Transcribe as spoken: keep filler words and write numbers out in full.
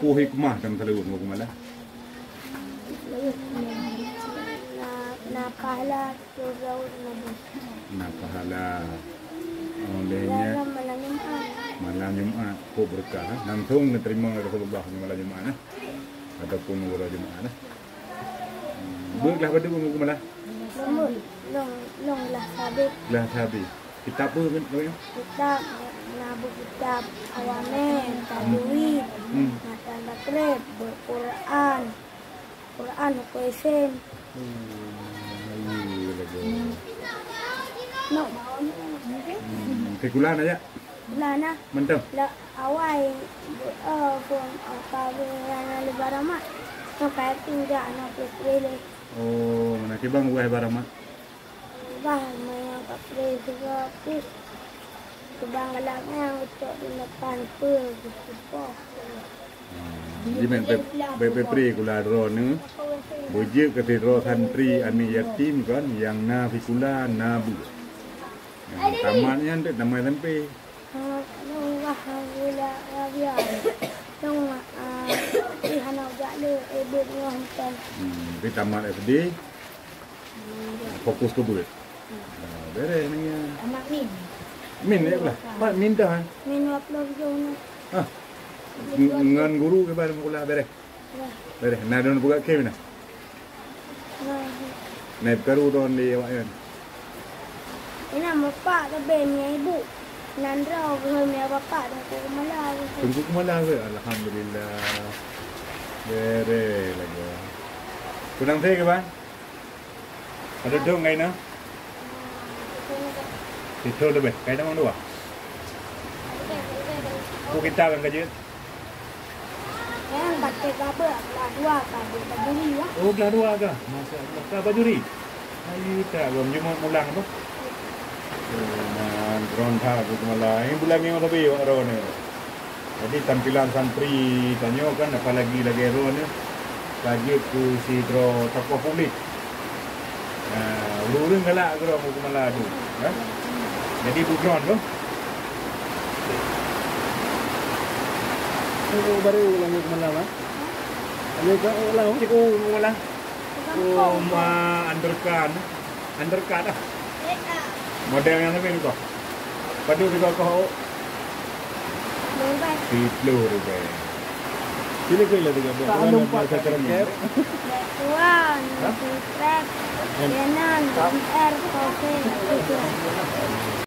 Peue hikmah tam saleuem Teungku Mala? Na, na pahala, surga, na bui. Na pahala. Oh, lheueh nyan malam Jumat. Malam Jumat, kok berkah, eh? Langsung neuterima Rasulullah malam Jumat, eh? Ataupun uroe Jumat, eh? Beuet glah padum Teungku Mala? Lôn, lôn, lôn glah sabe. Glah sabe. Kitab peue namanya? Kitab, na buet kitab Awamén, Tajwid, hmm, Matan Takrib, Quran, Quran, Huköm Isém. Hmm, iya lagi. Nok. Hmm, sikula na jak? Sikula na. Mantong. La awai, eh, phôn, eh, ka beuh na leubeh ramat. Nok ka pinjak na peuet lé. Oh, mana kibang buah baramat? Bah, manyang ka pré juga pih. Kibang galak nyang ucok di depan peuet, di sipoh. Hmm, jadi meunan pé, pé, pé pré kula droeneuh. Beujeuet keu sidroe santri aneuk yatim kan, nyang na sikula, na beuet. Nyang tamat nyan teuk tamat S M P. Alhamdulillah, Rabia. Dong, ah, ih, hana jak le, eh, beuet nyoe hutan. Hmm, tapi tamat S D. Fokus keu beuet. Ah, beres ni. Amat min. Min ya lah. Pat min dah, eh? Min dua puluh tujuh ni. Ah. Ng-, ngon guru ke baru sekolah beres. Beres. Nah, don buka kem nah. Nah. Nah, baru don di awak kan. Ina bapak tapi ni ibu. Nandra gehom ya bapak Teungku Mala. Teungku Mala ke? Alhamdulillah. Beres lagi. Kurang saya ke, Bang? Ada dong kaina? Itu lebih. Kaina mang dua. Ku kita kan kerja. Yang pakai kabel, lah dua kabel, bajuri ya. Oh, kelas dua kah? Masya Allah. Kah bajuri? Ayu tak, belum jumpa pulang tu. Nah, drone dah aku semalam. Ini bulan ni masa biar drone ni. Jadi tampilan santri tanyoe kan, apalagi lagèe droeneuh ka jeuet keu sidroe tokoh publik. Nah, ureueng-ureueng galak keudroe Teungku Mala tu, ha? Jadi beugrond tu. Oh, baru ulang Teungku Mala, ha? Ada tak ulang? Cik, oh, Teungku Mala. Oh, ma undercut. Undercut ah. Model nyang sabe niko. Padum niko kah, oh? Lima belas. Siplôh ribèe. Sila kira lah tiga belas. Kalau empat kali. Tuan, Sitrek, Kenan, M R, Kopi,